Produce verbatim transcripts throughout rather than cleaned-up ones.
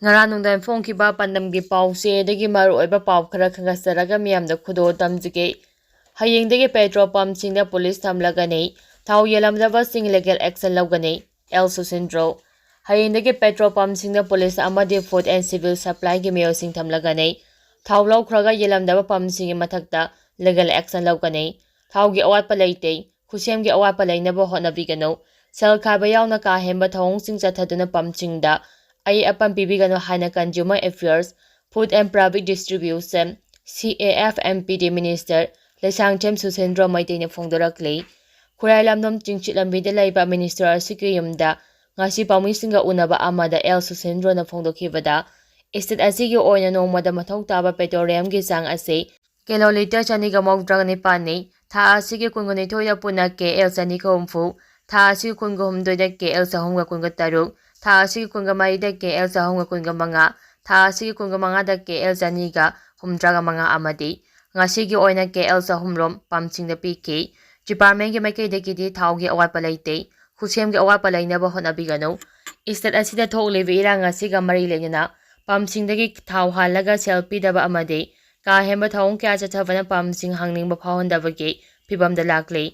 ꯉꯔꯥꯡ ꯅꯨꯡꯗꯥꯡ ꯐꯣꯡꯈꯤꯕ ꯄꯥꯟꯗꯝꯒꯤ ꯄꯥꯎꯆꯦꯗꯒꯤ ꯃꯔꯨꯑꯣꯏꯕ ꯄꯥꯎ ꯈꯔ ꯈꯪꯒꯠꯆꯔꯒ ꯃꯤꯌꯥꯝꯗ ꯈꯨꯗꯣꯜ ꯇꯝꯖꯒꯦ꯫ ꯍꯌꯦꯡꯗꯒꯤ ꯄꯦꯇ꯭ꯔꯣꯜ ꯄꯝꯁꯤꯡꯗ ꯄꯨꯂꯤꯁ ꯊꯝꯂꯒꯅꯤ꯫ ꯊꯥꯎ ꯌꯦꯜꯂꯝꯗꯕꯁꯤꯡ ꯂꯤꯒꯦꯜ ꯑꯦꯛꯁꯟ ꯂꯧꯒꯅꯤ꯫ ꯑꯦꯜ ꯁꯨꯁꯤꯟꯗ꯭ꯔꯣ꯫ ꯍꯌꯦꯡꯗꯒꯤ ꯄꯦꯇ꯭ꯔꯣꯜ ꯄꯝꯁꯤꯡꯗ ꯄꯨꯂꯤꯁ ꯑꯃꯗꯤ ꯐꯨꯗ ꯑꯦꯟ ꯁꯤꯚꯤꯜ ꯁꯄ꯭ꯂꯥꯏꯒꯤ ꯃꯤꯑꯣꯏꯁꯤꯡ ꯊꯝꯂꯒꯅꯤ꯫ ꯊꯥꯎ ꯂꯧꯈ꯭ꯔꯒ ꯌꯦꯜꯂꯝꯗꯕ ꯄꯝꯁꯤꯡꯒꯤ ꯃꯊꯛꯇ ꯂꯤꯒꯦꯜ ꯑꯦꯛꯁꯟ ꯂꯧꯒꯅꯤ꯫ ꯊꯥꯎꯒꯤ ꯑꯋꯥꯠꯄ ꯂꯩꯇꯦ꯫ ꯈꯨꯠꯁꯦꯝꯒꯤ ꯑꯋꯥꯠꯄ ꯂꯩꯅꯕ ꯍꯣꯠꯅꯕꯤꯒꯅꯨ꯫ ꯁꯦꯜ ꯈꯥꯏꯕ ꯌꯥꯎꯅ ꯀꯥ ꯍꯦꯟꯕ ꯊꯧꯑꯣꯡꯁꯤꯡ ꯆꯠꯊꯗꯨꯅ ꯄꯝꯁꯤꯡꯗ ꯑꯌꯦꯠ ꯑꯄꯟ ꯄꯤꯕꯤꯒꯅꯨ ꯍꯥꯏꯅ Consumer Affairs, Food and Public Distribution, C A F and P D Minister Leishangthem ꯁꯨꯁꯦꯟꯗ꯭ꯔꯣ ꯃꯩꯇꯩꯅ ꯐꯣꯡꯗꯣꯔꯛꯂꯤ꯫ ꯈꯨꯔꯥꯏ ꯂꯝꯂꯣꯝ ꯆꯤꯡꯁꯤꯠ ꯂꯝꯕꯤꯗ ꯂꯩꯕ ꯃꯤꯅꯤꯁꯇꯔ ꯑꯁꯤꯒꯤ ꯌꯨꯝꯗ ꯉꯁꯤ ꯄꯥꯎꯃꯤꯁꯤꯡꯒ ꯎꯅꯕ ꯑꯃꯗ ꯑꯦꯜ ꯁꯨꯁꯦꯟꯗ꯭ꯔꯣꯅ ꯐꯣꯡꯗꯣꯛꯈꯤꯕꯗ, ꯏꯁꯇꯦꯠ ꯑꯁꯤꯒꯤ ꯑꯣꯏꯅ ꯅꯣꯡꯃꯗ ꯃꯊꯧ ꯇꯥꯕ ꯄꯦꯇ꯭ꯔꯣꯂꯤꯌꯝꯒꯤ ꯆꯥꯡ ꯑꯁꯤ ꯀꯤꯂꯣ ꯂꯤꯇꯔ ꯆꯅꯤꯒ ꯃꯧꯗ꯭ꯔꯥꯒ ꯅꯤꯄꯥꯟꯅꯤ꯫ ꯊꯥ ꯑꯁꯤꯒꯤ ꯀꯨꯟꯒ ꯅꯤꯊꯣꯏꯗ ꯄꯨꯟꯅ ꯀꯦ ꯑꯦꯜ ꯆꯅꯤꯒ ꯍꯨꯝꯐꯨ, ꯊꯥ ꯑꯁꯤꯒꯤ ꯀꯨꯟꯒ ꯍꯨꯝꯗꯣꯏꯗ ꯀꯦ ꯑꯦꯜ ꯆꯍꯨꯝꯒ ꯀꯨꯟꯒ ꯇꯔꯨꯛ, ꯊꯥ ꯑꯁꯤꯒꯤ ꯀꯨꯟꯒ ꯃꯔꯤꯗ ꯀꯦ ꯑꯦꯜ ꯆꯍꯨꯝꯒ ꯀꯨꯟꯒ ꯃꯉꯥ, ꯊꯥ ꯑꯁꯤꯒꯤ ꯀꯨꯟꯒ ꯃꯉꯥꯗ ꯀꯦ ꯑꯦꯜ ꯆꯅꯤꯒ ꯍꯨꯝꯗ꯭ꯔꯥꯒ ꯃꯉꯥ ꯑꯃꯗꯤ ꯉꯁꯤꯒꯤ ꯑꯣꯏꯅ ꯀꯦ ꯑꯦꯜ ꯆꯍꯨꯝꯔꯣꯝ ꯄꯝꯁꯤꯡꯗ ꯄꯤꯈꯤ꯫ ꯗꯤꯄꯥꯔꯠꯃꯦꯟꯒꯤ ꯃꯥꯏꯀꯩꯗꯒꯤꯗꯤ ꯊꯥꯎꯒꯤ ꯑꯋꯥꯠꯄ ꯂꯩꯇꯦ꯫ ꯈꯨꯠꯁꯦꯝꯒꯤ ꯑꯋꯥꯠꯄ ꯂꯩꯅꯕ ꯍꯣꯠꯅꯕꯤꯒꯅꯨ꯫ ꯏꯁꯇꯦꯠ ꯑꯁꯤꯗ ꯊꯣꯛꯂꯤꯕ ꯏꯔꯥꯡ ꯑꯁꯤꯒ ꯃꯔꯤ ꯂꯩꯅꯅ ꯄꯝꯁꯤꯡꯗꯒꯤ ꯊꯥꯎ ꯍꯥꯜꯂꯒ ꯁꯦꯜ ꯄꯤꯗꯕ ꯑꯃꯗꯤ ꯀꯥ ꯍꯦꯟꯕ ꯊꯧꯑꯣꯡ ꯀꯌꯥ ꯆꯠꯊꯕꯅ ꯄꯝꯁꯤꯡ ꯍꯥꯡꯅꯤꯡꯕ ꯐꯥꯎꯍꯟꯗꯕꯒꯤ ꯐꯤꯚꯝꯗ ꯂꯥꯛꯂꯤ꯫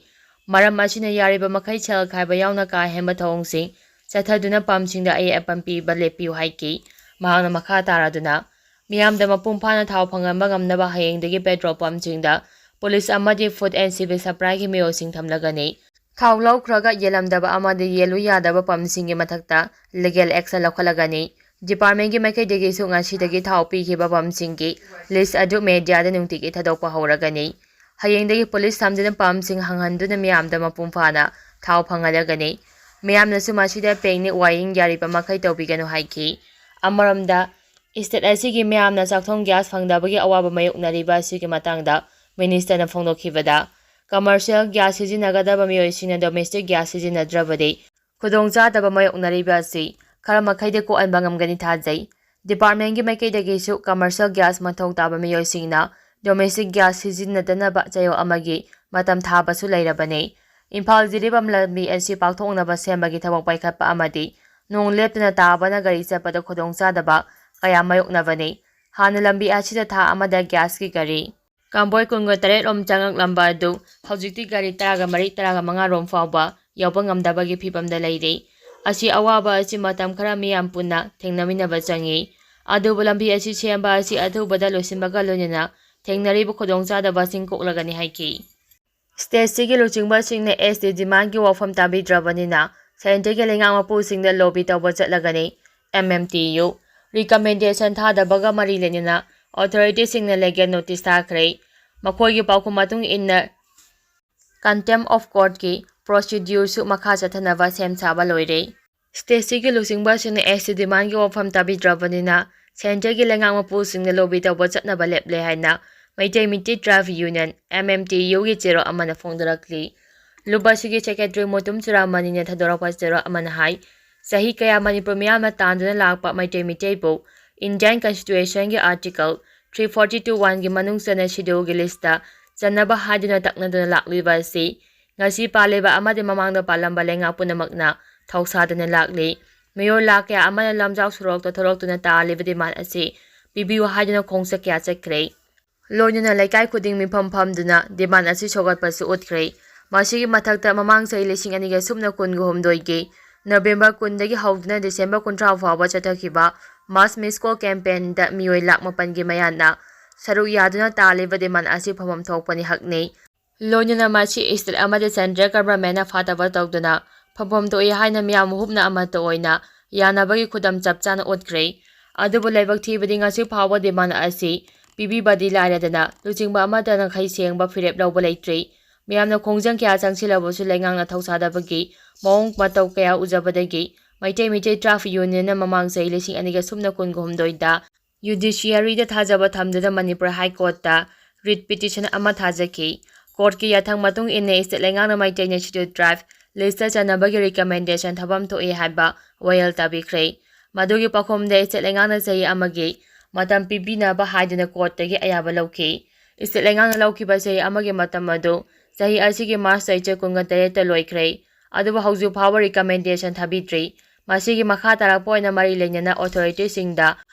ꯃꯔꯝ ꯑꯁꯤꯅ ꯌꯥꯔꯤꯕ ꯃꯈꯩ ꯁꯦꯜ ꯈꯥꯏꯕ ꯌꯥꯎꯅ ꯀꯥ ꯍꯦꯟꯕ ꯊꯧꯑꯣꯡꯁꯤꯡ ꯆꯠꯊꯗꯨꯅ ꯄꯝꯁꯤꯡꯗ ꯑꯌꯦꯠ ꯑꯄꯟ ꯄꯤꯕ ꯂꯦꯞꯄꯤꯌꯨ ꯍꯥꯏꯈꯤ꯫ ꯃꯍꯥꯛꯅ ꯃꯈꯥ ꯇꯥꯔꯗꯨꯅ, ꯃꯤꯌꯥꯝꯗ ꯃꯄꯨꯡ ꯐꯥꯅ ꯊꯥꯎ ꯐꯪꯍꯟꯕ ꯉꯝꯅꯕ ꯍꯌꯦꯡꯗꯒꯤ ꯄꯦꯇ꯭ꯔꯣꯜ ꯄꯝꯁꯤꯡꯗ ꯄꯨꯂꯤꯁ ꯑꯃꯗꯤ ꯐꯨꯗ ꯑꯦꯟ ꯁꯤꯚꯤꯜ ꯁꯄ꯭ꯂꯥꯏꯒꯤ ꯃꯤꯑꯣꯏꯁꯤꯡ ꯊꯝꯂꯒꯅꯤ꯫ ꯊꯥꯎ ꯂꯧꯈ꯭ꯔꯒ ꯌꯦꯜꯂꯝꯗꯕ ꯑꯃꯗꯤ ꯌꯦꯜꯂꯨ ꯌꯥꯗꯕ ꯄꯝꯁꯤꯡꯒꯤ ꯃꯊꯛꯇ ꯂꯤꯒꯦꯜ ꯑꯦꯛꯁꯟ ꯂꯧꯈꯠꯂꯒꯅꯤ꯫ ꯗꯤꯄꯥꯔꯠꯃꯦꯟꯒꯤ ꯃꯥꯏꯀꯩꯗꯒꯤꯁꯨ ꯉꯁꯤꯗꯒꯤ ꯊꯥꯎ ꯄꯤꯈꯤꯕ ꯄꯝꯁꯤꯡꯒꯤ ꯂꯤꯁ ꯑꯗꯨ ꯃꯦꯗꯤꯌꯥꯗ ꯅꯨꯡꯇꯤꯒꯤ ꯊꯥꯗꯣꯛꯄ ꯍꯧꯔꯒꯅꯤ꯫ ꯍꯌꯦꯡꯗꯒꯤ ꯄꯨꯂꯤꯁ ꯊꯝꯗꯨꯅ ꯄꯝꯁꯤꯡ ꯍꯥꯡꯍꯟꯗꯨꯅ ꯃꯤꯌꯥꯝꯗ ꯃꯄꯨꯡ ꯐꯥꯅ ꯊꯥꯎ ꯐꯪꯍꯜꯂꯒꯅꯤ꯫ ꯃꯤꯌꯥꯝꯅꯁꯨ ꯃꯁꯤꯗ panic buying ꯌꯥꯔꯤꯕ ꯃꯈꯩ ꯇꯧꯕꯤꯒꯅꯨ ꯍꯥꯏꯈꯤ꯫ ꯑꯃꯔꯣꯝꯗ, ꯏꯁꯇꯦꯠ ꯑꯁꯤꯒꯤ ꯃꯤꯌꯥꯝꯅ ꯆꯥꯛꯊꯣꯡ ꯒ꯭ꯌꯥꯁ ꯐꯪꯗꯕꯒꯤ ꯑꯋꯥꯕ ꯃꯥꯌꯣꯛꯅꯔꯤꯕ ꯑꯁꯤꯒꯤ ꯃꯇꯥꯡꯗ ꯃꯤꯅꯤꯁꯇꯔꯅ ꯐꯣꯡꯗꯣꯛꯈꯤꯕꯗ, ꯀꯃꯔꯁꯤꯌꯦꯜ ꯒ꯭ꯌꯥꯁ ꯁꯤꯖꯤꯟꯅꯒꯗꯕ ꯃꯤꯑꯣꯏꯁꯤꯡꯅ ꯗꯣꯃꯦꯁꯇꯤꯛ ꯒ꯭ꯌꯥꯁ ꯁꯤꯖꯤꯟꯅꯗ꯭ꯔꯕꯗꯤ ꯈꯨꯗꯣꯡꯆꯥꯗꯕ ꯃꯥꯌꯣꯛꯅꯔꯤꯕ ꯑꯁꯤ ꯈꯔ ꯃꯈꯩꯗꯤ ꯀꯣꯛꯍꯟꯕ ꯉꯝꯒꯅꯤ ꯊꯥꯖꯩ꯫ ꯗꯤꯄꯥꯔꯠꯃꯦꯟꯒꯤ ꯃꯥꯏꯀꯩꯗꯒꯤꯁꯨ ꯀꯃꯔꯁꯤꯌꯦꯜ ꯒ꯭ꯌꯥꯁ ꯃꯊꯧ ꯇꯥꯕ ꯃꯤꯑꯣꯏꯁꯤꯡꯅ ꯗꯣꯃꯦꯁꯇꯤꯛ ꯒ꯭ꯌꯥꯁ ꯁꯤꯖꯤꯟꯅꯗꯅꯕ ꯆꯌꯣꯜ ꯑꯃꯒꯤ ꯃꯇꯝ ꯊꯥꯕꯁꯨ ꯂꯩꯔꯕꯅꯤ꯫ ꯏꯝꯐꯥꯜ ꯖꯤꯔꯤꯕꯥꯝ ꯂꯝꯕꯤ ꯑꯁꯤ ꯄꯥꯛꯊꯣꯛꯅꯕ ꯁꯦꯝꯕꯒꯤ ꯊꯕꯛ ꯄꯥꯏꯈꯠꯄ ꯑꯃꯗꯤ ꯅꯣꯡ ꯂꯦꯞꯇꯅ ꯇꯥꯕꯅ ꯒꯥꯔꯤ ꯆꯠꯄꯗ ꯈꯨꯗꯣꯡꯆꯥꯗꯕ ꯀꯌꯥ ꯃꯥꯌꯣꯛꯅꯕꯅꯤ꯫ ꯍꯥꯟꯅ ꯂꯝꯕꯤ ꯑꯁꯤꯗ ꯊꯥ ꯑꯃꯗ ꯒ꯭ꯌꯥꯁꯀꯤ ꯒꯥꯔꯤ ꯀꯥꯡꯕꯣꯏ ꯀꯨꯟꯒ ꯇꯔꯦꯠ ꯂꯣꯝ ꯆꯪꯂꯛꯂꯝꯕ ꯑꯗꯨ ꯍꯧꯖꯤꯛꯇꯤ ꯒꯥꯔꯤ ꯇꯔꯥꯒ ꯃꯔꯤ, ꯇꯔꯥꯒ ꯃꯉꯥ ꯔꯣꯝ ꯐꯥꯎꯕ ꯌꯧꯕ ꯉꯝꯗꯕꯒꯤ ꯐꯤꯕꯝꯗ ꯂꯩꯔꯦ꯫ ꯑꯁꯤ ꯑꯋꯥꯕ ꯑꯁꯤ ꯃꯇꯝ ꯈꯔ ꯃꯤꯌꯥꯝ ꯄꯨꯟꯅ ꯊꯦꯡꯅꯃꯤꯟꯅꯕ ꯆꯪꯏ꯫ ꯑꯗꯨꯕꯨ ꯂꯝꯕꯤ ꯑꯁꯤ ꯁꯦꯝꯕ ꯑꯁꯤ ꯑꯊꯨꯕꯗ ꯂꯣꯏꯁꯤꯟꯕꯒ ꯂꯣꯏꯅꯅ ꯊꯦꯡꯅꯔꯤꯕ ꯈꯨꯗꯣꯡꯆꯥꯗꯕꯁꯤꯡ ꯀꯣꯛꯂꯒꯅꯤ ꯍꯥꯏꯈꯤ꯫ ꯁ꯭ꯇꯦꯠꯁꯤꯒꯤ ꯂꯨꯆꯤꯡꯕꯁꯤꯡꯅ ꯑꯦꯁ ꯇꯤ ꯗꯤꯃꯥꯟꯒꯤ ꯋꯥꯐꯝ ꯇꯥꯕꯤꯗ꯭ꯔꯕꯅꯤꯅ ꯁꯦꯟꯇꯔꯒꯤ ꯂꯩꯉꯥꯛ ꯃꯄꯨꯁꯤꯡꯗ ꯂꯣꯕꯤ ꯇꯧꯕ ꯆꯠꯂꯒꯅꯤ꯫ M M T U recommendation ꯊꯥꯗꯕꯒ ꯃꯔꯤ ꯂꯩꯅꯅ ꯑꯣꯊꯣꯔꯤꯇꯤꯁꯤꯡꯅ ꯂꯦꯒꯦꯜ ꯅꯣꯇꯤꯁ ꯊꯥꯈ꯭ꯔꯦ꯫ ꯃꯈꯣꯏꯒꯤ ꯄꯥꯎꯈꯨꯝ ꯃꯇꯨꯡ ꯏꯟꯅ ꯀꯟꯇꯦꯝ ꯑꯣꯐ ꯀꯣꯔꯠꯀꯤ ꯄ꯭ꯔꯣꯁꯤꯗ꯭ꯌꯨꯔꯁꯨ ꯃꯈꯥ ꯆꯠꯊꯅꯕ ꯁꯦꯝ ꯁꯥꯕ ꯂꯣꯏꯔꯦ꯫ ꯁ꯭ꯇꯦꯠꯁꯤꯒꯤ ꯂꯨꯆꯤꯡꯕꯁꯤꯡꯅ ꯑꯦꯁ ꯇꯤ ꯗꯤꯃꯥꯟꯒꯤ ꯋꯥꯐꯝ ꯇꯥꯕꯤꯗ꯭ꯔꯕꯅꯤꯅ ꯁꯦꯟꯇꯔꯒꯤ ꯂꯩꯉꯥꯛ ꯃꯄꯨꯁꯤꯡꯅ ꯂꯣꯕꯤ ꯇꯧꯕ ꯆꯠꯅꯕ ꯂꯦꯞꯂꯦ ꯍꯥꯏꯅ ꯃꯩꯇꯩ ꯃꯤꯇꯩ ꯇ꯭ꯔꯥꯏꯕ ꯌꯨꯅꯤꯌꯟ, ꯑꯦꯝ ꯑꯦꯝ ꯇꯤ ꯌꯨꯒꯤ ꯆꯦꯔꯣꯜ ꯑꯃꯅ ꯐꯣꯡꯗꯣꯔꯛꯂꯤ꯫ ꯂꯨꯞ ꯑꯁꯤꯒꯤ ꯁꯦꯀ꯭ꯔꯦꯇꯔꯤ ꯃꯨꯇꯨꯝ ꯆꯨꯔꯥꯃꯅꯤꯅ ꯊꯥꯗꯣꯔꯛꯄ ꯆꯦꯔꯣꯜ ꯑꯃꯅ ꯍꯥꯏ, ꯆꯍꯤ ꯀꯌꯥ ꯃꯅꯤꯄꯨꯔ ꯃꯤꯌꯥꯝꯅ ꯇꯥꯟꯗꯨꯅ ꯂꯥꯛꯄ ꯃꯩꯇꯩ ꯃꯤꯇꯩꯕꯨ ꯏꯟꯗꯤꯌꯟ ꯀꯟꯁꯇꯤꯇ꯭ꯌꯨꯁꯟꯒꯤ ꯑꯥꯔꯇꯤꯀꯜ ꯊ꯭ꯔꯤ ꯐꯣꯔꯇꯤ ꯇꯨ ꯋꯥꯟꯒꯤ ꯃꯅꯨꯡ ꯆꯟꯅ ꯁꯦꯗ꯭ꯌꯨꯜꯒꯤ ꯂꯤꯁꯇ ꯆꯟꯅꯕ ꯍꯥꯏꯗꯨꯅ ꯇꯛꯅꯗꯨꯅ ꯂꯥꯛꯂꯤꯕ ꯑꯁꯤ ꯉꯁꯤ ꯄꯥꯜꯂꯤꯕ ꯑꯃꯗꯤ ꯃꯃꯥꯡꯗ ꯄꯥꯜꯂꯝꯕ ꯂꯩꯉꯥꯛ ꯄꯨꯝꯅꯃꯛꯅ ꯊꯧꯁꯥꯗꯨꯅ ꯂꯥꯛꯂꯤ꯫ ꯃꯤꯑꯣꯏ ꯂꯥꯈ ꯀꯌꯥ ꯑꯃꯅ ꯂꯝꯖꯥꯎ ꯁꯣꯔꯣꯛꯇ ꯊꯣꯛꯂꯛꯇꯨꯅ ꯇꯥꯜꯂꯤꯕ ꯗꯤꯃꯥꯟ ꯑꯁꯤ ꯄꯤꯕꯤꯌꯨ ꯍꯥꯏꯗꯨꯅ ꯈꯣꯡꯆꯠ ꯀꯌꯥ ꯆꯠꯈ꯭ꯔꯦ꯫ ꯂꯣꯏꯅꯅ ꯂꯩꯀꯥꯏ ꯈꯨꯗꯤꯡ ꯃꯤꯐꯝ ꯐꯝꯗꯨꯅ ꯗꯤꯃꯥꯟ ꯑꯁꯤ ꯁꯧꯒꯠꯄꯁꯨ ꯎꯠꯈ꯭ꯔꯦ꯫ ꯃꯁꯤꯒꯤ ꯃꯊꯛꯇ ꯃꯃꯥꯡ ꯆꯍꯤ ꯂꯤꯁꯤꯡ ꯑꯅꯤꯒ ꯁꯨꯞꯅ ꯀꯨꯟꯒ ꯍꯨꯝꯗꯣꯏꯒꯤ ꯅꯕꯦꯝꯕꯔ ꯀꯨꯟꯗꯒꯤ ꯍꯧꯗꯨꯅ ꯗꯤꯁꯦꯝꯕꯔ ꯀꯨꯟꯊ꯭ꯔꯥ ꯐꯥꯎꯕ ꯆꯠꯊꯈꯤꯕ ꯃꯥꯁ ꯃꯤꯁ ꯀꯣꯜ ꯀꯦꯝꯄꯦꯟꯗ ꯃꯤꯑꯣꯏ ꯂꯥꯈ ꯃꯥꯄꯟꯒꯤ ꯃꯌꯥꯅ ꯁꯔꯨꯛ ꯌꯥꯗꯨꯅ ꯇꯥꯜꯂꯤꯕ ꯗꯤꯃꯥꯟ ꯑꯁꯤ ꯐꯪꯐꯝ ꯊꯣꯛꯄꯅꯤ ꯍꯛꯅꯤ꯫ ꯂꯣꯏꯅꯅ ꯃꯁꯤ ꯁ꯭ꯇꯦꯠ ꯑꯃꯗꯤ ꯁꯦꯟꯇ꯭ꯔꯦꯜ ꯒꯚꯔꯟꯃꯦꯟꯠꯅ ꯐꯥꯗꯕ ꯇꯧꯗꯨꯅ ꯐꯝꯐꯝ ꯊꯣꯛꯏ ꯍꯥꯏꯅ ꯃꯤꯌꯥꯝ ꯍꯨꯞꯅ ꯑꯃꯠꯇ ꯑꯣꯏꯅ ꯌꯥꯅꯕꯒꯤ ꯈꯨꯗꯝ ꯆꯞ ꯆꯥꯅ ꯎꯠꯈ꯭ꯔꯦ꯫ ꯑꯗꯨꯕꯨ ꯂꯥꯏꯕꯛ ꯊꯤꯕꯗꯤ ꯉꯁꯤ ꯐꯥꯎꯕ ꯗꯤꯃꯥꯟ ꯑꯁꯤ ꯄꯤꯕꯤꯕꯗꯤ ꯂꯥꯏꯔꯗꯅ ꯂꯨꯆꯤꯡꯕ ꯑꯃꯠꯇꯅ ꯈꯩ ꯁꯦꯡꯕ ꯐꯤꯔꯦꯞ ꯂꯧꯕ ꯂꯩꯇ꯭ꯔꯤ꯫ ꯃꯤꯌꯥꯝꯅ ꯈꯣꯡꯖꯪ ꯀꯌꯥ ꯆꯪꯁꯤꯜꯂꯕꯁꯨ ꯂꯩꯉꯥꯛꯅ ꯊꯧꯁꯥꯗꯕꯒꯤ ꯃꯑꯣꯡ ꯃꯇꯧ ꯀꯌꯥ ꯎꯖꯕꯗꯒꯤ ꯃꯩꯇꯩ ꯃꯤꯇꯩ ꯇ꯭ꯔꯥꯏꯕ ꯌꯨꯅꯤꯌꯟꯅ ꯃꯃꯥꯡ ꯆꯍꯤ ꯂꯤꯁꯤꯡ ꯑꯅꯤꯒ ꯁꯨꯞꯅ ꯀꯨꯟꯒ ꯍꯨꯝꯗꯣꯏꯗ ꯖꯨꯗꯤꯁꯤꯌꯔꯤꯗ ꯊꯥꯖꯕ ꯊꯝꯗꯨꯅ ꯃꯅꯤꯄꯨꯔ ꯍꯥꯏ ꯀꯣꯔꯠꯇ ꯔꯤꯠ ꯄꯤꯇꯤꯁꯟ ꯑꯃ ꯊꯥꯖꯈꯤ꯫ ꯀꯣꯔꯠꯀꯤ ꯌꯥꯊꯪ ꯃꯇꯨꯡ ꯏꯟꯅ ꯁ꯭ꯇꯦꯠ ꯂꯩꯉꯥꯛꯅ ꯃꯩꯇꯩꯅ ꯁꯦꯗ꯭ꯌꯨꯜ ꯇ꯭ꯔꯥꯏꯕ ꯂꯤꯁꯇ ꯆꯟꯅꯕꯒꯤ ꯔꯤꯀꯃꯦꯟꯗꯦꯁꯟ ꯊꯝꯐꯝ ꯊꯣꯛꯏ ꯍꯥꯏꯕ ꯋꯥꯌꯦꯜ ꯇꯥꯕꯤꯈ꯭ꯔꯦ꯫ ꯃꯗꯨꯒꯤ ꯄꯥꯎꯈꯨꯝꯗ ꯁ꯭ꯇꯦꯠ ꯂꯩꯉꯥꯛꯅ ꯆꯍꯤ ꯑꯃꯒꯤ ꯃꯇꯝ ꯄꯤꯕꯤꯅꯕ ꯍꯥꯏꯗꯨꯅ ꯀꯣꯔꯠꯇꯒꯤ ꯑꯌꯥꯕ ꯂꯧꯈꯤ꯫ ꯁ꯭ꯇꯦꯠ ꯂꯩꯉꯥꯛꯅ ꯂꯧꯈꯤꯕ ꯆꯍꯤ ꯑꯃꯒꯤ ꯃꯇꯝ ꯑꯗꯨ ꯆꯍꯤ ꯑꯁꯤꯒꯤ ꯃꯥꯔꯆ ꯇꯔꯦꯠ ꯀꯨꯟꯒ ꯇꯔꯦꯠꯇ ꯂꯣꯏꯈ꯭ꯔꯦ꯫ ꯑꯗꯨꯕꯨ ꯍꯧꯖꯤꯛ ꯐꯥꯎꯕ ꯔꯤꯀꯃꯦꯟꯗꯦꯁꯟ ꯊꯥꯕꯤꯗ꯭ꯔꯤ꯫ ꯃꯁꯤꯒꯤ ꯃꯈꯥ ꯇꯥꯔꯛꯄ ꯑꯣꯏꯅ ꯃꯔꯤ ꯂꯩꯅꯅ ꯑꯣꯊꯣꯔꯤꯇꯤꯁꯤꯡꯗ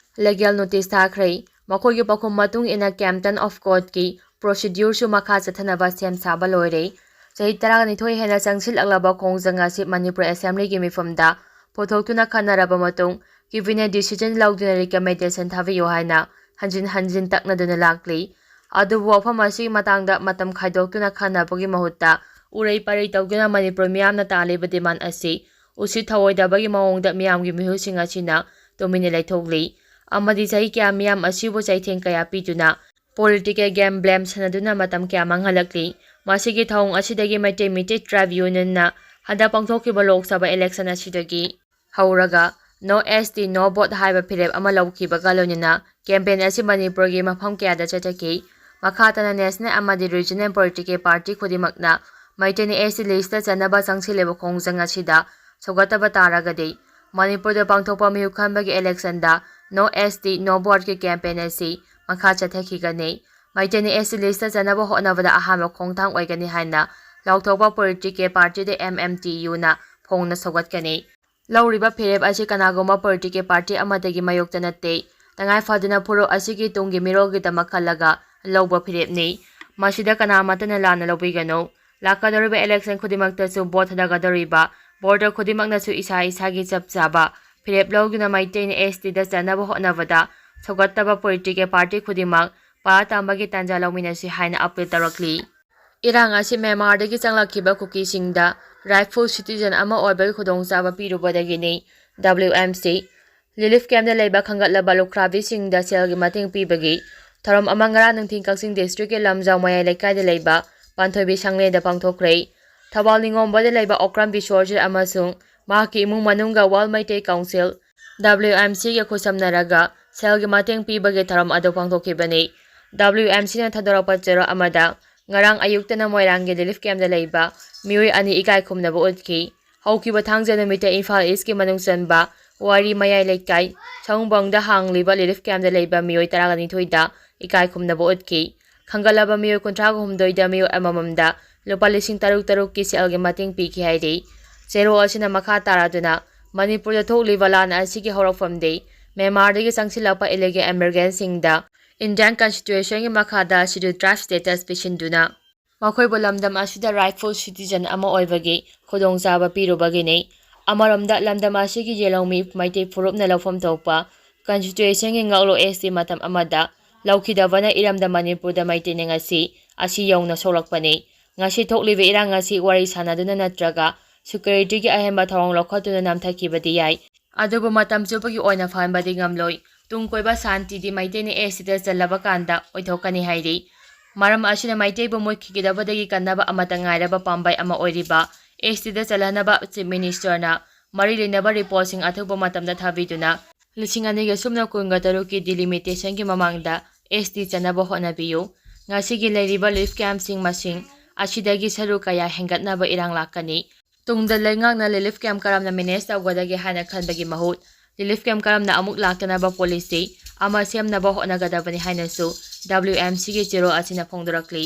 ꯂꯤꯒꯦꯜ ꯅꯣꯇꯤꯁ ꯊꯥꯈ꯭ꯔꯦ꯫ ꯃꯈꯣꯏꯒꯤ ꯄꯥꯎꯈꯨꯝ ꯃꯇꯨꯡ ꯏꯟꯅ ꯀꯦꯝꯇꯟ ꯑꯣꯐ ꯀꯣꯔꯠꯀꯤ ꯄ꯭ꯔꯣꯁꯤꯗ꯭ꯌꯨꯔꯁꯨ ꯃꯈꯥ ꯆꯠꯊꯅꯕ ꯁꯦꯝ ꯁꯥꯕ ꯂꯣꯏꯔꯦ꯫ ꯆꯍꯤ ꯇꯔꯥꯅꯤꯊꯣꯏ ꯍꯦꯟꯅ ꯆꯪꯁꯤꯜꯂꯛꯂꯕ ꯈꯣꯡꯖꯪ ꯑꯁꯤ ꯃꯅꯤꯄꯨꯔ ꯑꯦꯁꯦꯝꯕ꯭ꯂꯤꯒꯤ ꯃꯤꯐꯝꯗ ꯄꯨꯊꯣꯛꯇꯨꯅ ꯈꯟꯅꯔꯕ ꯃꯇꯨꯡ ꯀꯦꯕꯤꯅꯦꯠ ꯗꯤꯁꯤꯖꯟ ꯂꯧꯗꯨꯅ ꯔꯤꯀꯃꯦꯟꯗꯦꯁꯟ ꯊꯥꯕꯤꯌꯨ ꯍꯥꯏꯅ ꯍꯟꯖꯤꯟ ꯍꯟꯖꯤꯟ ꯇꯛꯅꯗꯨꯅ ꯂꯥꯛꯂꯤ꯫ ꯑꯗꯨꯕꯨ ꯋꯥꯐꯝ ꯑꯁꯤꯒꯤ ꯃꯇꯥꯡꯗ ꯃꯇꯝ ꯈꯥꯏꯗꯣꯛꯇꯨꯅ ꯈꯟꯅꯕꯒꯤ ꯃꯍꯨꯠꯇ ꯎꯔꯩ ꯄꯔꯩ ꯇꯧꯗꯨꯅ ꯃꯅꯤꯄꯨꯔ ꯃꯤꯌꯥꯝꯅ ꯇꯥꯜꯂꯤꯕ ꯗꯤꯃꯥꯟ ꯑꯁꯤ ꯎꯁꯤꯠ ꯊꯑꯣꯏꯗꯕꯒꯤ ꯃꯑꯣꯡꯗ ꯃꯤꯌꯥꯝꯒꯤ ꯃꯤꯍꯨꯠꯁꯤꯡ ꯑꯁꯤꯅ ꯇꯨꯃꯤꯟꯅ ꯂꯩꯊꯣꯛꯂꯤ ꯑꯃꯗꯤ ꯆꯍꯤ ꯀꯌꯥ ꯃꯤꯌꯥꯝ ꯑꯁꯤꯕꯨ ꯆꯩꯊꯦꯡ ꯀꯌꯥ ꯄꯤꯗꯨꯅ ꯄꯣꯂꯤꯇꯤꯀꯦꯜ ꯒꯦꯝ ꯕ꯭ꯂꯦꯝ ꯁꯥꯟꯅꯗꯨꯅ ꯃꯇꯝ ꯀꯌꯥ ꯃꯥꯡꯍꯜꯂꯛꯂꯤ꯫ ꯃꯁꯤꯒꯤ ꯊꯧꯑꯣꯡ ꯑꯁꯤꯗꯒꯤ ꯃꯩꯇꯩ ꯃꯤꯇꯩ ꯇ꯭ꯔꯥꯏꯕ ꯌꯨꯅꯤꯌꯟꯅ ꯍꯟꯗꯛ ꯄꯥꯡꯊꯣꯛꯈꯤꯕ ꯂꯣꯛ ꯁꯚꯥ ꯏꯂꯦꯛꯁꯟ ꯑꯁꯤꯗꯒꯤ ꯍꯧꯔꯒ "No S T, No Vote" ꯍꯥꯏꯕ ꯐꯤꯔꯦꯞ ꯑꯃ ꯂꯧꯈꯤꯕꯒ ꯂꯣꯏꯅꯅ ꯀꯦꯝꯄꯦꯟ ꯑꯁꯤ ꯃꯅꯤꯄꯨꯔꯒꯤ ꯃꯐꯝ ꯀꯌꯥꯗ ꯆꯠꯊꯈꯤ꯫ ꯃꯈꯥ ꯇꯥꯅ ꯅꯦꯁꯅꯦꯜ ꯑꯃꯗꯤ ꯔꯤꯖꯅꯦꯜ ꯄꯣꯂꯤꯇꯤꯀꯦꯜ ꯄꯥꯔꯇꯤ ꯈꯨꯗꯤꯡꯃꯛꯅ ꯃꯩꯇꯩꯅ S T ꯂꯤꯁꯇ ꯆꯟꯅꯕ ꯆꯪꯁꯤꯜꯂꯤꯕ ꯈꯣꯡꯖꯪ ꯑꯁꯤꯗ ꯁꯧꯒꯠꯇꯕ ꯇꯥꯔꯒꯗꯤ ꯃꯅꯤꯄꯨꯔꯗ ꯄꯥꯡꯊꯣꯛꯄ ꯃꯤꯍꯨꯠ ꯈꯟꯕꯒꯤ ꯏꯂꯦꯛꯁꯟꯗ "No S T, No Vote"ꯀꯤ ꯀꯦꯝꯄꯦꯟ ꯑꯁꯤ ꯃꯈꯥ ꯆꯠꯊꯈꯤꯒꯅꯤ꯫ ꯃꯩꯇꯩꯅ S T ꯂꯤꯁꯇ ꯆꯟꯅꯕ ꯍꯣꯠꯅꯕꯗ ꯑꯍꯥꯟꯕ ꯈꯣꯡꯊꯥꯡ ꯑꯣꯏꯒꯅꯤ ꯍꯥꯏꯅ ꯂꯥꯎꯊꯣꯛꯄ ꯄꯣꯂꯤꯇꯤꯀꯦꯜ ꯄꯥꯔꯇꯤꯗ M M T Uꯅ ꯐꯣꯡꯅ ꯁꯧꯒꯠꯀꯅꯤ꯫ ꯂꯧꯔꯤꯕ ꯐꯤꯔꯦꯞ ꯑꯁꯤ ꯀꯅꯥꯒꯨꯝꯕ ꯄꯣꯂꯤꯇꯤꯀꯦꯜ ꯄꯥꯔꯇꯤ ꯑꯃꯠꯇꯒꯤ ꯃꯥꯌꯣꯛꯇ ꯅꯠꯇꯦ꯫ ꯇꯉꯥꯏ ꯐꯗꯅ ꯐꯨꯔꯨꯞ ꯑꯁꯤꯒꯤ ꯇꯨꯡꯒꯤ ꯃꯤꯔꯣꯜꯒꯤꯗꯃꯛ ꯈꯜꯂꯒ ꯂꯧꯕ ꯐꯤꯔꯦꯞꯅꯤ꯫ ꯃꯁꯤꯗ ꯀꯅꯥꯃꯠꯇꯅ ꯂꯥꯟꯅ ꯂꯧꯕꯤꯒꯅꯨ꯫ ꯂꯥꯛꯀꯗꯧꯔꯤꯕ ꯏꯂꯦꯛꯁꯟ ꯈꯨꯗꯤꯡꯃꯛꯇꯁꯨ ꯚꯣꯠ ꯊꯥꯗꯒꯗꯧꯔꯤꯕ ꯚꯣꯇꯔ ꯈꯨꯗꯤꯡꯃꯛꯅꯁꯨ ꯏꯁꯥ ꯏꯁꯥꯒꯤ ꯆꯞ ꯆꯥꯕ ꯐꯤꯔꯦꯞ ꯂꯧꯗꯨꯅ ꯃꯩꯇꯩꯅ S Tꯗ ꯆꯟꯅꯕ ꯍꯣꯠꯅꯕꯗ ꯁꯧꯒꯠꯇꯕ ꯄꯣꯂꯤꯇꯤꯀꯦꯜ ꯄꯥꯔꯇꯤ ꯈꯨꯗꯤꯡꯃꯛ ꯄꯥ ꯇꯝꯕꯒꯤ ꯇꯥꯟꯖꯥ ꯂꯧꯃꯤꯟꯅꯁꯤ ꯍꯥꯏꯅ ꯑꯄꯤꯜ ꯇꯧꯔꯛꯂꯤ꯫ ꯏꯔꯥꯡ ꯑꯁꯤ ꯃ꯭ꯌꯥꯟꯃꯥꯔꯗꯒꯤ ꯆꯪꯂꯛꯈꯤꯕ ꯀꯨꯀꯤꯁꯤꯡꯗ ꯔꯥꯏꯠꯐꯨꯜ ꯁꯤꯇꯤꯖꯟ ꯑꯃ ꯑꯣꯏꯕꯒꯤ ꯈꯨꯗꯣꯡꯆꯥꯕ ꯄꯤꯔꯨꯕꯗꯒꯤꯅꯤ꯫ W M C ꯔꯤꯂꯤꯐ ꯀꯦꯝꯞꯇ ꯂꯩꯕ ꯈꯟꯒꯠꯂꯕ ꯂꯨꯈ꯭ꯔꯥꯕꯤꯁꯤꯡꯗ ꯁꯦꯜꯒꯤ ꯃꯇꯦꯡ ꯄꯤꯕꯒꯤ ꯊꯧꯔꯝ ꯑꯃ ꯉꯔꯥꯡ ꯅꯨꯡꯊꯤꯜ ꯀꯛꯆꯤꯡ ꯗꯤꯁꯇ꯭ꯔꯤꯛꯀꯤ ꯂꯝꯖꯥꯎ ꯃꯌꯥꯏ ꯂꯩꯀꯥꯏꯗ ꯂꯩꯕ ꯄꯥꯟꯊꯣꯏꯕꯤ ꯁꯪꯂꯦꯟꯗ ꯄꯥꯡꯊꯣꯛꯈ꯭ꯔꯦ꯫ ꯊꯧꯕꯥꯜ ꯅꯤꯉꯣꯝꯕꯗ ꯂꯩꯕ ꯑꯣꯀ꯭ꯔꯝ ꯕꯤꯁ꯭ꯋꯔꯖꯤꯠ ꯑꯃꯁꯨꯡ ꯃꯍꯥꯛꯀꯤ ꯏꯃꯨꯡ ꯃꯅꯨꯡꯒ ꯋꯥꯔꯜ ꯃꯩꯇꯩ ꯀꯥꯎꯟꯁꯤꯜ, W M Cꯒ ꯈꯨꯠꯁꯝꯅꯔꯒ ꯁꯦꯜꯒꯤ ꯃꯇꯦꯡ ꯄꯤꯕꯒꯤ ꯊꯧꯔꯝ ꯑꯗꯨ ꯄꯥꯡꯊꯣꯛꯈꯤꯕꯅꯤ꯫ W M Cꯅ ꯊꯥꯗꯣꯔꯛꯄ ꯆꯦꯔꯣꯜ ꯑꯃꯗ ꯉꯔꯥꯡ ꯑꯌꯨꯛꯇꯅ ꯃꯣꯏꯔꯥꯡꯒꯤ ꯔꯤꯂꯤꯐ ꯀꯦꯝꯞꯇ ꯂꯩꯕ ꯃꯤꯑꯣꯏ ꯑꯅꯤ ꯏꯀꯥꯏ ꯈꯨꯝꯅꯕ ꯎꯠꯈꯤ꯫ ꯍꯧꯈꯤꯕ ꯊꯥꯡꯖ ꯅꯨꯃꯤꯠꯇ ꯏꯝꯐꯥꯜ ꯏꯁꯀꯤ ꯃꯅꯨꯡ ꯆꯟꯕ ꯋꯥꯔꯤ ꯃꯌꯥꯏ ꯂꯩꯀꯥꯏ ꯁꯍꯨꯝꯕꯪꯗ ꯍꯥꯡꯂꯤꯕ ꯔꯤꯂꯤꯐ ꯀꯦꯝꯞꯇ ꯂꯩꯕ ꯃꯤꯑꯣꯏ ꯇꯔꯥꯅꯤꯊꯣꯏꯗ ꯏꯀꯥꯏ ꯈꯨꯝꯅꯕ ꯎꯠꯈꯤ꯫ ꯈꯟꯒꯠꯂꯕ ꯃꯤꯑꯣꯏ ꯀꯨꯟꯊ꯭ꯔꯥ ꯍꯨꯝꯗꯣꯏꯗ ꯃꯤꯑꯣꯏ ꯑꯃꯃꯝꯗ ꯂꯨꯄꯥ ꯂꯤꯁꯤꯡ ꯇꯔꯨꯛ ꯇꯔꯨꯛꯀꯤ ꯁꯦꯜꯒꯤ ꯃꯇꯦꯡ ꯄꯤꯈꯤ ꯍꯥꯏꯔꯤ꯫ ꯆꯦꯔꯣꯜ ꯑꯁꯤꯅ ꯃꯈꯥ ꯇꯥꯔꯗꯨꯅ ꯃꯅꯤꯄꯨꯔꯗ ꯊꯣꯛꯂꯤꯕ ꯂꯥꯟ ꯑꯁꯤꯒꯤ ꯍꯧꯔꯛꯐꯝꯗꯤ ꯃ꯭ꯌꯥꯟꯃꯥꯔꯗꯒꯤ ꯆꯪꯁꯤꯜꯂꯛꯄ ꯏꯂꯤꯒꯦꯜ ꯏꯃꯤꯒ꯭ꯔꯦꯟꯁꯤꯡꯗ ꯏꯟꯗꯤꯌꯥꯟ ꯀꯟꯁꯇꯤꯇ꯭ꯌꯨꯁꯟꯒꯤ ꯃꯈꯥꯗ ꯁꯦꯗ꯭ꯌꯨꯜ ꯇ꯭ꯔꯥꯏꯕ ꯁ꯭ꯇꯦꯇꯁ ꯄꯤꯁꯤꯟꯗꯨꯅ ꯃꯈꯣꯏꯕꯨ ꯂꯝꯗꯝ ꯑꯁꯤꯗ ꯔꯥꯏꯠꯐꯨꯜ ꯁꯤꯇꯤꯖꯟ ꯑꯃ ꯑꯣꯏꯕꯒꯤ ꯈꯨꯗꯣꯡꯆꯥꯕ ꯄꯤꯔꯨꯕꯒꯤꯅꯤ꯫ ꯑꯃꯔꯣꯝꯗ ꯂꯝꯗꯝ ꯑꯁꯤꯒꯤ ꯌꯦꯜꯍꯧꯃꯤ ꯃꯩꯇꯩ ꯐꯨꯔꯨꯞꯅ ꯂꯧꯐꯝ ꯊꯣꯛꯄ ꯀꯟꯁꯇꯤꯇ꯭ꯌꯨꯁꯟꯒꯤ ꯉꯥꯛꯂꯣꯛ ꯑꯦꯁ ꯇꯤ ꯃꯇꯝ ꯑꯃꯗ ꯂꯧꯈꯤꯗꯕꯅ ꯏꯔꯝꯗꯝ ꯃꯅꯤꯄꯨꯔꯗ ꯃꯩꯇꯩꯅ ꯉꯁꯤ ꯑꯁꯤ ꯌꯧꯅ ꯁꯣꯛꯂꯛꯄꯅꯤ꯫ ꯉꯁꯤ ꯊꯣꯛꯂꯤꯕ ꯏꯔꯥꯡ ꯑꯁꯤ ꯋꯥꯔꯤ ꯁꯥꯟꯅꯗꯨꯅ ꯅꯠꯇ꯭ꯔꯒ ꯁꯦꯀ꯭ꯌꯨꯔꯤꯇꯤꯒꯤ ꯑꯍꯦꯟꯕ ꯊꯧꯑꯣꯡ ꯂꯧꯈꯠꯇꯨꯅ ꯅꯝꯊꯈꯤꯕꯗꯤ ꯌꯥꯏ, ꯑꯗꯨꯕꯨ ꯃꯇꯝ ꯆꯨꯞꯄꯒꯤ ꯑꯣꯏꯅ ꯐꯍꯟꯕꯗꯤ ꯉꯝꯂꯣꯏ꯫ ꯇꯨꯡ ꯀꯣꯏꯕ ꯁꯥꯟꯇꯤꯗꯤ ꯃꯩꯇꯩꯅ ꯑꯦꯁ ꯇꯤꯗ ꯆꯜꯂꯕ ꯀꯥꯟꯗ ꯑꯣꯏꯊꯣꯛꯀꯅꯤ ꯍꯥꯏꯔꯤ꯫ ꯃꯔꯝ ꯑꯁꯤꯅ ꯃꯩꯇꯩꯕꯨ ꯃꯨꯠꯈꯤꯒꯗꯕꯗꯒꯤ ꯀꯟꯅꯕ ꯑꯃꯠꯇ ꯉꯥꯏꯔꯕ ꯄꯥꯝꯕꯩ ꯑꯃ ꯑꯣꯏꯔꯤꯕ ꯑꯦꯁ ꯇꯤꯗ ꯆꯜꯍꯟꯅꯕ ꯆꯤꯐ ꯃꯤꯅꯤꯁꯇꯔꯅ ꯃꯔꯤ ꯂꯩꯅꯕ ꯔꯤꯄꯣꯔꯠꯁꯤꯡ ꯑꯊꯨꯕ ꯃꯇꯝꯗ ꯊꯥꯕꯤꯗꯨꯅ ꯂꯤꯁꯤꯡ ꯑꯅꯤꯒ ꯁꯨꯞꯅ ꯀꯨꯟꯒ ꯇꯔꯨꯛꯀꯤ ꯗꯤꯂꯤꯃꯤꯇꯦꯁꯟꯒꯤ ꯃꯃꯥꯡꯗ ꯑꯦꯁ ꯇꯤ ꯆꯟꯅꯕ ꯍꯣꯠꯅꯕꯤꯌꯨ꯫ ꯉꯁꯤꯒꯤ ꯂꯩꯔꯤꯕ ꯔꯤꯂꯤꯐ ꯀꯦꯝꯞꯁꯤꯡ ꯃꯁꯤꯡ ꯑꯁꯤꯗꯒꯤ ꯁꯔꯨꯛ ꯀꯌꯥ ꯍꯦꯟꯒꯠꯅꯕ ꯏꯔꯥꯡ ꯂꯥꯛꯀꯅꯤ꯫ ꯇꯨꯡꯗ ꯂꯩꯉꯥꯛꯅ ꯔꯤꯂꯤꯐ ꯀꯦꯝꯞ ꯀꯔꯝꯅ ꯃꯦꯅꯦꯖ ꯇꯧꯒꯗꯒꯦ ꯍꯥꯏꯅ ꯈꯟꯕꯒꯤ ꯃꯍꯨꯠ ꯔꯤꯂꯤꯐ ꯀꯦꯝꯞ ꯀꯔꯝꯅ ꯑꯃꯨꯛ ꯂꯥꯛꯇꯅꯕ ꯄꯣꯂꯤꯁꯤ ꯑꯃ ꯁꯦꯝꯅꯕ ꯍꯣꯠꯅꯒꯗꯕꯅꯤ ꯍꯥꯏꯅꯁꯨ ꯗꯕ꯭ꯂꯤꯌꯨ ꯑꯦꯝ ꯁꯤꯒꯤ ꯆꯦꯔꯣꯜ ꯑꯁꯤꯅ ꯐꯣꯡꯗꯣꯔꯛꯂꯤ꯫